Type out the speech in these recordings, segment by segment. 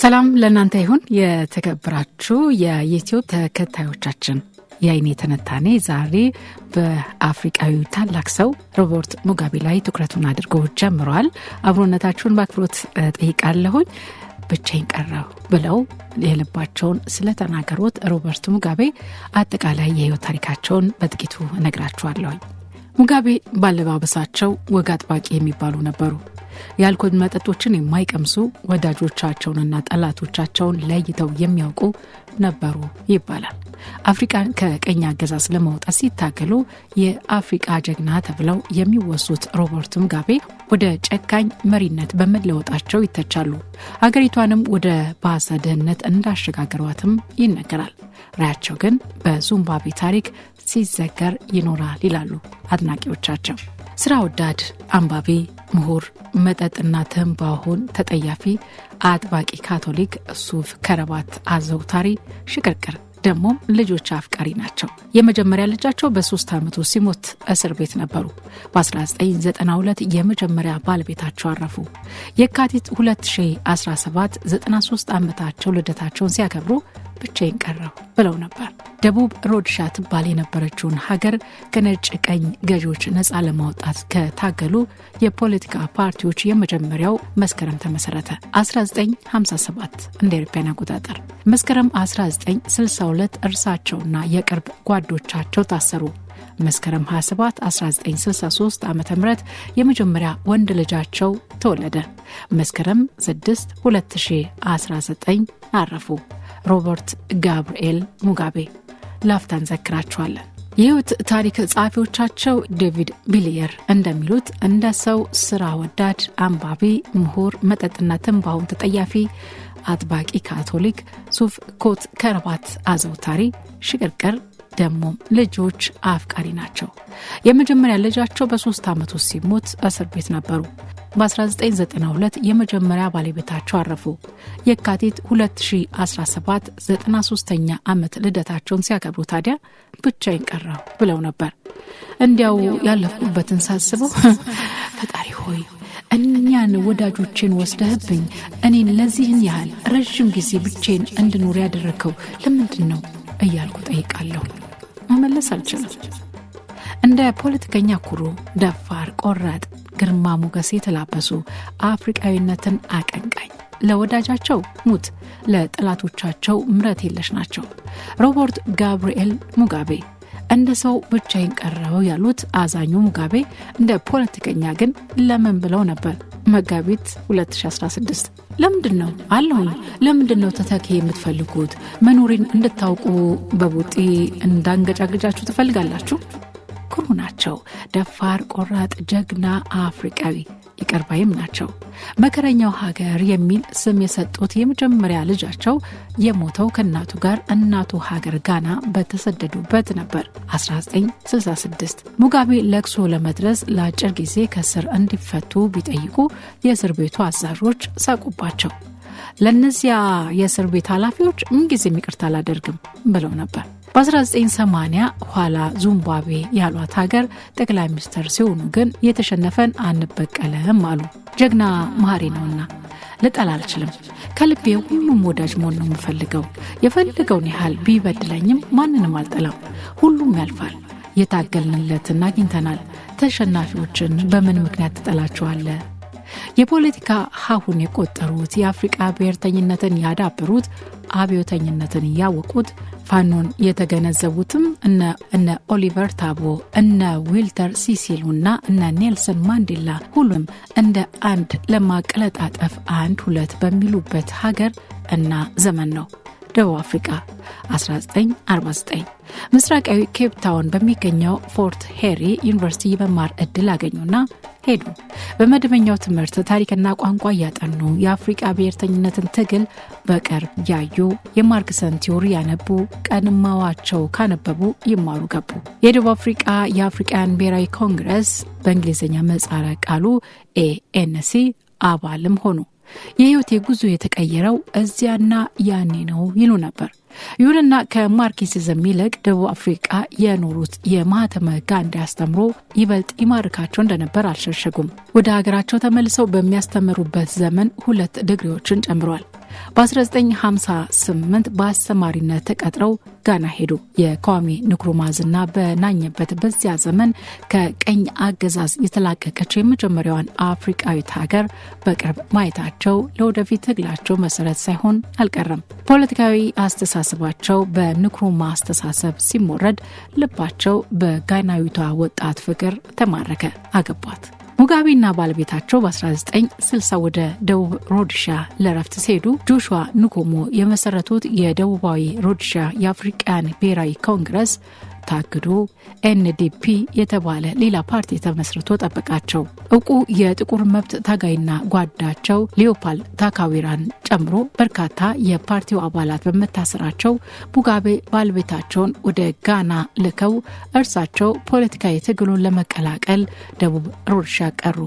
ሰላም ለእናንተ ይሁን የተከበራችሁ የዩቲዩብ ተከታዮቻችን። የአይኔ ትንታኔ ዛሬ በአፍሪቃዊ ታላቅ ሰው ሮበርት ሙጋቤ ላይ ትኩረቱን አድርጎ ጀምሯል። አብሮነታችሁን በአክብሮት ጠይቃለሁኝ። ብቻዬን ቀረሁ ብለው የልባቸውን ስለተናገሩት ሮበርት ሙጋቤ አጠቃላይ የህይወት ታሪካቸውን በጥቂቱ እነግራችኋለሁኝ። ሙጋቤ ባለባበሳቸው ወግ አጥባቂ የሚባሉ ነበሩ። የአልኮል መጠጦችን የማይቀምሱ፣ ወዳጆቻቸውንና ጠላቶቻቸውን ለይተው የሚያውቁ ነበሩ ይባላል። አፍሪቃን ከቅኝ አገዛዝ ለማውጣት ሲታገሉ የአፍሪቃ ጀግና ተብለው የሚወሱት ሮበርት ሙጋቤ ወደ ጨካኝ መሪነት በመለወጣቸው ይተቻሉ። አገሪቷንም ወደ ባሰ ድህነት እንዳሸጋገሯትም ይነገራል። ራያቸው ግን በዚምባብዌ ታሪክ ሲዘከር ይኖራል ይላሉ አድናቂዎቻቸው። ስራ ወዳድ፣ አንባቢ፣ ምሁር፣ መጠጥና ትንባሆን ተጠያፊ፣ አጥባቂ ካቶሊክ፣ ሱፍ ከረባት አዘውታሪ፣ ሽቅርቅር ደግሞም ልጆች አፍቃሪ ናቸው። የመጀመሪያ ልጃቸው በ3 ዓመቱ ሲሞት እስር ቤት ነበሩ። በ1992 የመጀመሪያ ባለቤታቸው አረፉ። የካቲት 2017 93 ዓመታቸው ልደታቸውን ሲያከብሩ ብቻዬን ቀረሁ ብለው ነበር። ደቡብ ሮድሻ ትባል የነበረችውን ሀገር ከነጭ ቀኝ ገዢዎች ነፃ ለማውጣት ከታገሉ የፖለቲካ ፓርቲዎች የመጀመሪያው መስከረም ተመሰረተ። 1957 እንደ አውሮፓውያን አቆጣጠር መስከረም 1962 እርሳቸውና የቅርብ ጓዶቻቸው ታሰሩ። መስከረም 27 1963 ዓ ም የመጀመሪያ ወንድ ልጃቸው ተወለደ። መስከረም 6 2019 አረፉ። ሮበርት ጋብርኤል ሙጋቤ ላፍታ እንዘክራቸዋለን። የህይወት ታሪክ ጸሐፊዎቻቸው ዴቪድ ቢሊየር እንደሚሉት እንደ ሰው ስራ ወዳድ፣ አንባቢ፣ ምሁር፣ መጠጥና ትንባሆን ተጠያፊ፣ አጥባቂ ካቶሊክ፣ ሱፍ ኮት ከረባት አዘውታሪ፣ ሽቅርቅር ደግሞም ልጆች አፍቃሪ ናቸው። የመጀመሪያ ልጃቸው በ3 ዓመቱ ሲሞት እስር ቤት ነበሩ። በ1992 የመጀመሪያ ባለቤታቸው አረፉ። የካቲት 2017 93ኛ ዓመት ልደታቸውን ሲያከብሩ ታዲያ ብቻዬን ቀረሁ ብለው ነበር። እንዲያው ያለፍኩበትን ሳስበው ፈጣሪ ሆይ እኛን ወዳጆቼን ወስደህብኝ እኔን ለዚህን ያህል ረዥም ጊዜ ብቻዬን እንድኖር ያደረግከው ለምንድን ነው እያልኩ ጠይቃለሁ። መመለስ አልችልም። እንደ ፖለቲከኛ ኩሩ፣ ደፋር፣ ቆራጥ፣ ግርማ ሞገስ የተላበሱ አፍሪቃዊነትን አቀንቃኝ፣ ለወዳጃቸው ሙት፣ ለጠላቶቻቸው ምረት የለሽ ናቸው። ሮበርት ጋብርኤል ሙጋቤ እንደ ሰው ብቻዬን ቀረሁ ያሉት አዛኙ ሙጋቤ እንደ ፖለቲከኛ ግን ለምን ብለው ነበር። መጋቢት 2016 ለምንድን ነው አለሁኝ? ለምንድን ነው ተተኪ የምትፈልጉት? መኖሬን እንድታውቁ በቡጢ እንዳንገጫግጫችሁ ትፈልጋላችሁ? ኩሩ ናቸው። ደፋር፣ ቆራጥ፣ ጀግና አፍሪቃዊ ይቅር ባይም ናቸው። መከረኛው ሀገር የሚል ስም የሰጡት የመጀመሪያ ልጃቸው የሞተው ከእናቱ ጋር እናቱ ሀገር ጋና በተሰደዱበት ነበር 1966። ሙጋቤ ለቅሶ ለመድረስ ለአጭር ጊዜ ከእስር እንዲፈቱ ቢጠይቁ የእስር ቤቱ አዛዦች ሳቁባቸው። ለእነዚያ የእስር ቤት ኃላፊዎች ምንጊዜም ይቅርታ አላደርግም ብለው ነበር። በ1980 ኋላ ዚምባብዌ ያሏት ሀገር ጠቅላይ ሚኒስትር ሲሆኑ ግን የተሸነፈን አንበቀልም አሉ። ጀግና መሀሪ ነውና ልጠላ አልችልም። ከልቤ ሁሉም ወዳጅ መሆን ነው የምፈልገው። የፈልገውን ያህል ቢበድለኝም ማንንም አልጠላም። ሁሉም ያልፋል። የታገልንለትን አግኝተናል። ተሸናፊዎችን በምን ምክንያት ትጠላቸዋለህ? የፖለቲካ ሀሁን የቆጠሩት፣ የአፍሪቃ ብሔርተኝነትን ያዳበሩት፣ አብዮተኝነትን ያወቁት፣ ፋኖን የተገነዘቡትም እነ ኦሊቨር ታቦ፣ እነ ዊልተር ሲሲሉና እነ ኔልሰን ማንዴላ ሁሉም እንደ አንድ ለማቀለጣጠፍ አንድ ሁለት በሚሉበት ሀገር እና ዘመን ነው። ደቡብ አፍሪካ 1949 ምስራቃዊ ኬፕ ታውን በሚገኘው ፎርት ሄሪ ዩኒቨርሲቲ የመማር እድል አገኙና ሄዱ። በመደበኛው ትምህርት ታሪክና ቋንቋ እያጠኑ፣ የአፍሪቃ ብሔርተኝነትን ትግል በቅርብ ያዩ፣ የማርክስን ቲዮሪ ያነቡ፣ ቀድመዋቸው ካነበቡ ይማሩ ገቡ። የደቡብ አፍሪቃ የአፍሪቃውያን ብሔራዊ ኮንግረስ በእንግሊዝኛ ምህጻረ ቃሉ ኤኤንሲ አባልም ሆኑ። የህይወቴ ጉዞ የተቀየረው እዚያና ያኔ ነው ይሉ ነበር። ይሁንና ከማርክሲዝም ይልቅ ደቡብ አፍሪቃ የኖሩት የማህተመ ጋንዲ አስተምሮ ይበልጥ ይማርካቸው እንደነበር አልሸሸጉም። ወደ ሀገራቸው ተመልሰው በሚያስተምሩበት ዘመን 2 ዲግሪዎችን ጨምረዋል። በ1958 በአስተማሪነት ተቀጥረው ጋና ሄዱ። የኳሜ ንክሩማ ዝና በናኘበት በዚያ ዘመን ከቀኝ አገዛዝ የተላቀቀችው የመጀመሪያዋን አፍሪቃዊት ሀገር በቅርብ ማየታቸው ለወደፊት ትግላቸው መሰረት ሳይሆን አልቀረም። ፖለቲካዊ አስተሳሰባቸው በንክሩማ አስተሳሰብ ሲሞረድ ልባቸው በጋናዊቷ ወጣት ፍቅር ተማረከ። አገቧት። ሙጋቤና ባለቤታቸው በ1960 ወደ ደቡብ ሮድሻ ለረፍት ሲሄዱ ጆሹዋ ንኮሞ የመሰረቱት የደቡባዊ ሮድሻ የአፍሪቃያን ብሔራዊ ኮንግረስ ታግዶ ኤንዲፒ የተባለ ሌላ ፓርቲ ተመስርቶ ጠበቃቸው። እውቁ የጥቁር መብት ታጋይና ጓዳቸው ሊዮፖልድ ታካዊራን ጨምሮ በርካታ የፓርቲው አባላት በመታሰራቸው ሙጋቤ ባለቤታቸውን ወደ ጋና ልከው እርሳቸው ፖለቲካዊ ትግሉን ለመቀላቀል ደቡብ ሮድሻ ቀሩ።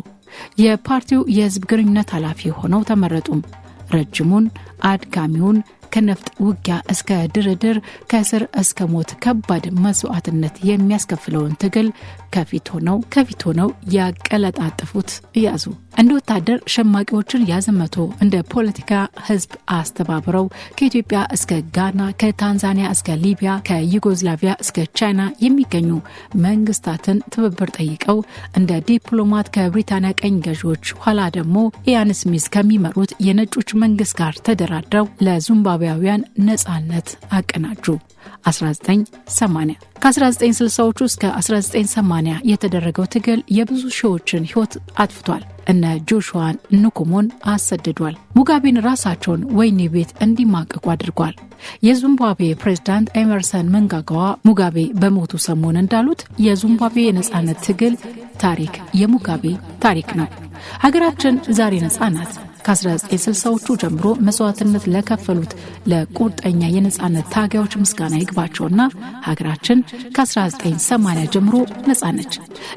የፓርቲው የሕዝብ ግንኙነት ኃላፊ ሆነው ተመረጡም። ረጅሙን አድካሚውን ከነፍጥ ውጊያ እስከ ድርድር፣ ከእስር እስከ ሞት ከባድ መስዋዕትነት የሚያስከፍለውን ትግል ከፊት ሆነው ያቀለጣጥፉት ያዙ። እንደ ወታደር ሸማቂዎችን ያዘመቱ፣ እንደ ፖለቲካ ህዝብ አስተባብረው ከኢትዮጵያ እስከ ጋና፣ ከታንዛኒያ እስከ ሊቢያ፣ ከዩጎዝላቪያ እስከ ቻይና የሚገኙ መንግስታትን ትብብር ጠይቀው እንደ ዲፕሎማት ከብሪታንያ ቀኝ ገዢዎች ኋላ ደግሞ ኢያን ስሚዝ ከሚመሩት የነጮች መንግስት ጋር ተደራድረው ለዚምባብዌያውያን ነጻነት አቀናጁ። 1980 ከ1960ዎቹ እስከ 1980 የተደረገው ትግል የብዙ ሺዎችን ህይወት አጥፍቷል። እነ ጆሹዋን ንኩሞን አሰድዷል። ሙጋቤን ራሳቸውን ወህኒ ቤት እንዲማቅቁ አድርጓል። የዚምባብዌ ፕሬዝዳንት ኤመርሰን መንጋጋዋ ሙጋቤ በሞቱ ሰሞን እንዳሉት የዚምባብዌ የነጻነት ትግል ታሪክ የሙጋቤ ታሪክ ነው። ሀገራችን ዛሬ ነጻ ናት። ከ1960ዎቹ ጀምሮ መስዋዕትነት ለከፈሉት ለቁርጠኛ የነጻነት ታጋዮች ምስጋና ይግባቸውና ሀገራችን ከ1980 ጀምሮ ነጻ ነች።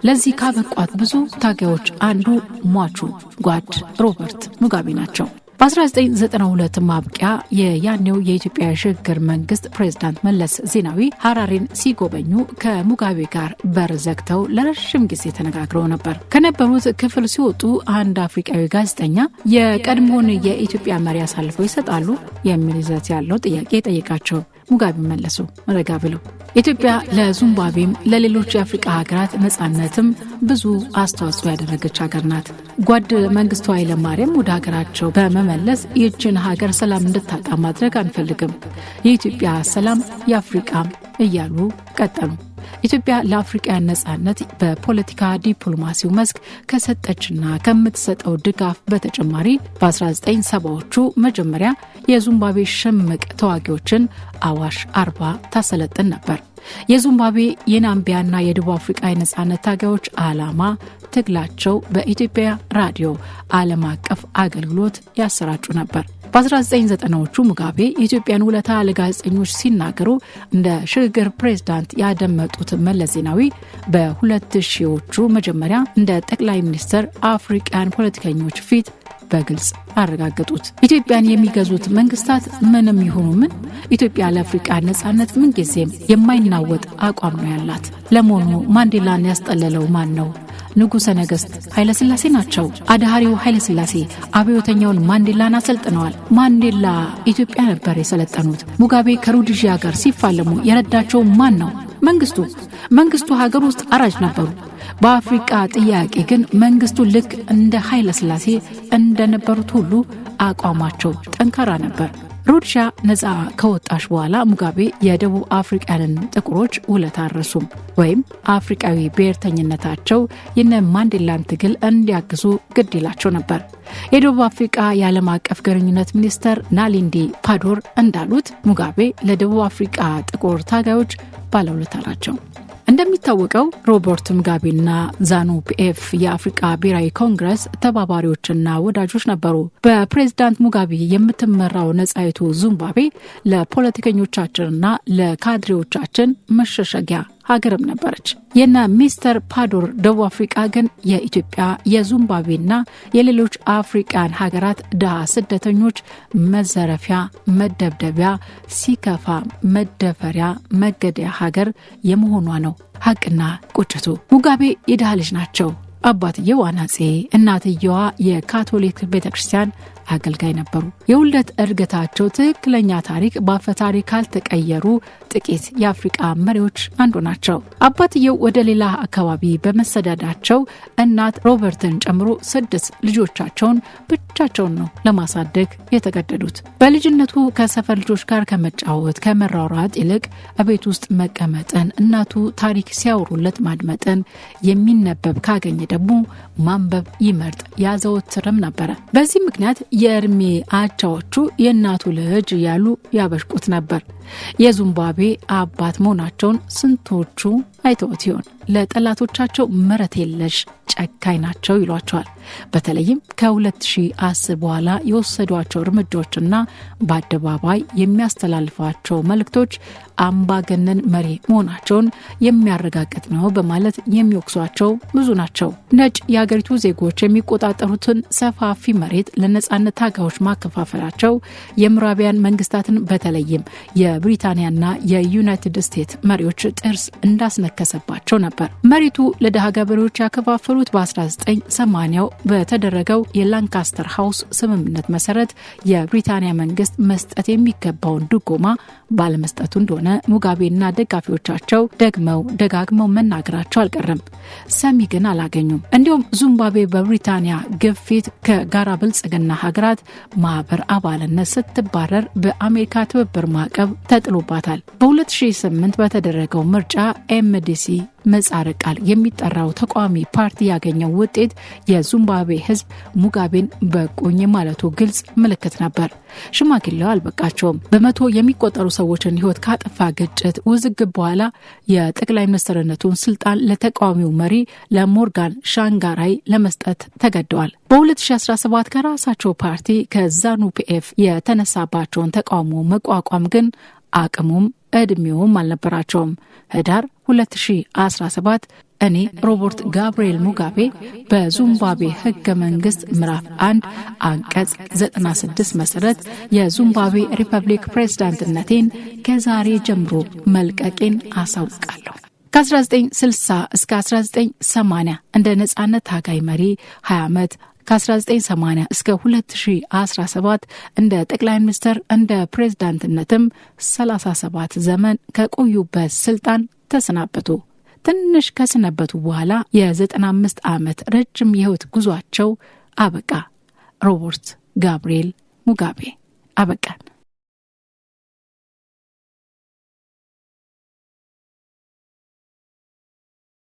ለዚህ ካበቋት ብዙ ታጋዮች አንዱ ሟቹ ጓድ ሮበርት ሙጋቤ ናቸው። በ1992 ማብቂያ የያኔው የኢትዮጵያ የሽግግር መንግስት ፕሬዝዳንት መለስ ዜናዊ ሀራሬን ሲጎበኙ ከሙጋቤ ጋር በር ዘግተው ለረዥም ጊዜ ተነጋግረው ነበር። ከነበሩት ክፍል ሲወጡ አንድ አፍሪካዊ ጋዜጠኛ የቀድሞውን የኢትዮጵያ መሪ አሳልፈው ይሰጣሉ የሚል ይዘት ያለው ጥያቄ ጠየቃቸው። ሙጋቤ መለሱ ረጋ ብለው፣ ኢትዮጵያ ለዚምባብዌም ለሌሎች የአፍሪቃ ሀገራት ነጻነትም ብዙ አስተዋጽኦ ያደረገች ሀገር ናት። ጓድ መንግስቱ ኃይለማርያም ወደ ሀገራቸው በመመለስ ይህችን ሀገር ሰላም እንድታጣ ማድረግ አንፈልግም፣ የኢትዮጵያ ሰላም የአፍሪቃም እያሉ ቀጠሉ። ኢትዮጵያ ለአፍሪቃውያን ነጻነት በፖለቲካ ዲፕሎማሲው መስክ ከሰጠችና ከምትሰጠው ድጋፍ በተጨማሪ በ1970ዎቹ መጀመሪያ የዚምባብዌ ሽምቅ ተዋጊዎችን አዋሽ 40 ታሰለጥን ነበር። የዚምባብዌ፣ የናምቢያና የደቡብ አፍሪቃ የነጻነት ታጋዮች ዓላማ ትግላቸው በኢትዮጵያ ራዲዮ ዓለም አቀፍ አገልግሎት ያሰራጩ ነበር። በ1990ዎቹ ሙጋቤ የኢትዮጵያን ውለታ ለጋዜጠኞች ሲናገሩ እንደ ሽግግር ፕሬዝዳንት ያደመጡት መለስ ዜናዊ በ2000ዎቹ መጀመሪያ እንደ ጠቅላይ ሚኒስትር አፍሪቃን ፖለቲከኞች ፊት በግልጽ አረጋገጡት። ኢትዮጵያን የሚገዙት መንግስታት ምንም ይሁኑ ምን ኢትዮጵያ ለአፍሪቃ ነጻነት ምንጊዜም የማይናወጥ አቋም ነው ያላት። ለመሆኑ ማንዴላን ያስጠለለው ማን ነው? ንጉሠ ነገሥት ኃይለሥላሴ ናቸው። አድሃሪው ኃይለሥላሴ አብዮተኛውን ማንዴላን አሰልጥነዋል። ማንዴላ ኢትዮጵያ ነበር የሰለጠኑት። ሙጋቤ ከሮዴዥያ ጋር ሲፋለሙ የረዳቸው ማን ነው? መንግስቱ። መንግስቱ ሀገር ውስጥ አራጅ ነበሩ። በአፍሪቃ ጥያቄ ግን መንግስቱ ልክ እንደ ኃይለሥላሴ እንደነበሩት ሁሉ አቋማቸው ጠንካራ ነበር። ሮድሻ ነፃ ከወጣች በኋላ ሙጋቤ የደቡብ አፍሪቃንን ጥቁሮች ውለታ አልረሱም። ወይም አፍሪቃዊ ብሔርተኝነታቸው የነ ማንዴላን ትግል እንዲያግዙ ግድ ይላቸው ነበር። የደቡብ አፍሪቃ የዓለም አቀፍ ግንኙነት ሚኒስተር ናሊንዲ ፓዶር እንዳሉት ሙጋቤ ለደቡብ አፍሪቃ ጥቁር ታጋዮች ባለውለታ ናቸው። እንደሚታወቀው ሮበርት ሙጋቤና ዛኑ ፒኤፍ የአፍሪቃ ብሔራዊ ኮንግረስ ተባባሪዎችና ወዳጆች ነበሩ። በፕሬዝዳንት ሙጋቤ የምትመራው ነጻይቱ ዚምባብዌ ለፖለቲከኞቻችንና ለካድሬዎቻችን መሸሸጊያ ሀገርም ነበረች። የነ ሚስተር ፓዶር ደቡብ አፍሪቃ ግን የኢትዮጵያ፣ የዚምባብዌና የሌሎች አፍሪቃን ሀገራት ድሃ ስደተኞች መዘረፊያ፣ መደብደቢያ፣ ሲከፋ መደፈሪያ፣ መገደያ ሀገር የመሆኗ ነው ሀቅና ቁጭቱ። ሙጋቤ የድሃ ልጅ ናቸው። አባትየው አናጼ፣ እናትየዋ የካቶሊክ ቤተ ክርስቲያን አገልጋይ ነበሩ። የውልደት እድገታቸው ትክክለኛ ታሪክ በአፈ ታሪክ ካልተቀየሩ ጥቂት የአፍሪቃ መሪዎች አንዱ ናቸው። አባትየው ወደ ሌላ አካባቢ በመሰደዳቸው እናት ሮበርትን ጨምሮ 6 ልጆቻቸውን ብቻቸውን ነው ለማሳደግ የተገደዱት። በልጅነቱ ከሰፈር ልጆች ጋር ከመጫወት ከመራራጥ ይልቅ ቤት ውስጥ መቀመጥን፣ እናቱ ታሪክ ሲያወሩለት ማድመጥን፣ የሚነበብ ካገኘ ደግሞ ማንበብ ይመርጥ ያዘወትርም ነበረ። በዚህ ምክንያት የእድሜ አቻዎቹ የእናቱ ልጅ እያሉ ያበሽቁት ነበር። የዚምባብዌ አባት መሆናቸውን ስንቶቹ አይተውት ይሆን? ለጠላቶቻቸው ምሕረት የለሽ ጨካኝ ናቸው ይሏቸዋል። በተለይም ከ2010 በኋላ የወሰዷቸው እርምጃዎችና በአደባባይ የሚያስተላልፏቸው መልእክቶች አምባገነን መሪ መሆናቸውን የሚያረጋግጥ ነው በማለት የሚወቅሷቸው ብዙ ናቸው። ነጭ የሀገሪቱ ዜጎች የሚቆጣጠሩትን ሰፋፊ መሬት ለነጻነት ታጋዮች ማከፋፈላቸው የምዕራባውያን መንግስታትን በተለይም የብሪታንያና የዩናይትድ ስቴትስ መሪዎች ጥርስ እንዳስነከሰባቸው ነበር። መሬቱ ለድሃ ገበሬዎች ያከፋፈሉት በ1980 በተደረገው የላንካስተር ሃውስ ስምምነት መሰረት የብሪታንያ መንግስት መስጠት የሚገባውን ድጎማ ባለመስጠቱ እንደሆነ ሙጋቤና ደጋፊዎቻቸው ደግመው ደጋግመው መናገራቸው አልቀረም። ሰሚ ግን አላገኙም። እንዲሁም ዚምባብዌ በብሪታንያ ግፊት ከጋራ ብልጽግና ሀገራት ማህበር አባልነት ስትባረር በአሜሪካ ትብብር ማዕቀብ ተጥሎባታል። በ2008 በተደረገው ምርጫ ኤምዲሲ ምህጻረ ቃል የሚጠራው ተቃዋሚ ፓርቲ ያገኘው ውጤት የዚምባብዌ ሕዝብ ሙጋቤን በቁኝ ማለቱ ግልጽ ምልክት ነበር። ሽማግሌው አልበቃቸውም። በመቶ የሚቆጠሩ ሰዎችን ሕይወት ካጠፋ ግጭት ውዝግብ በኋላ የጠቅላይ ሚኒስትርነቱን ስልጣን ለተቃዋሚው መሪ ለሞርጋን ሻንጋራይ ለመስጠት ተገደዋል። በ2017 ከራሳቸው ፓርቲ ከዛኑ ፒኤፍ የተነሳባቸውን ተቃውሞ መቋቋም ግን አቅሙም እድሜውም አልነበራቸውም። ህዳር 2017 እኔ ሮበርት ጋብርኤል ሙጋቤ በዚምባብዌ ህገ መንግስት ምዕራፍ 1 አንቀጽ 96 መሰረት የዚምባብዌ ሪፐብሊክ ፕሬዝዳንትነቴን ከዛሬ ጀምሮ መልቀቄን አሳውቃለሁ። ከ1960 እስከ 1980 እንደ ነጻነት ታጋይ መሪ 20 ዓመት፣ ከ1980 እስከ 2017 እንደ ጠቅላይ ሚኒስትር እንደ ፕሬዝዳንትነትም 37 ዘመን ከቆዩበት ስልጣን ተሰናበቱ። ትንሽ ከሰነበቱ በኋላ የ95 ዓመት ረጅም የህይወት ጉዟቸው አበቃ። ሮበርት ጋብርኤል ሙጋቤ አበቃ።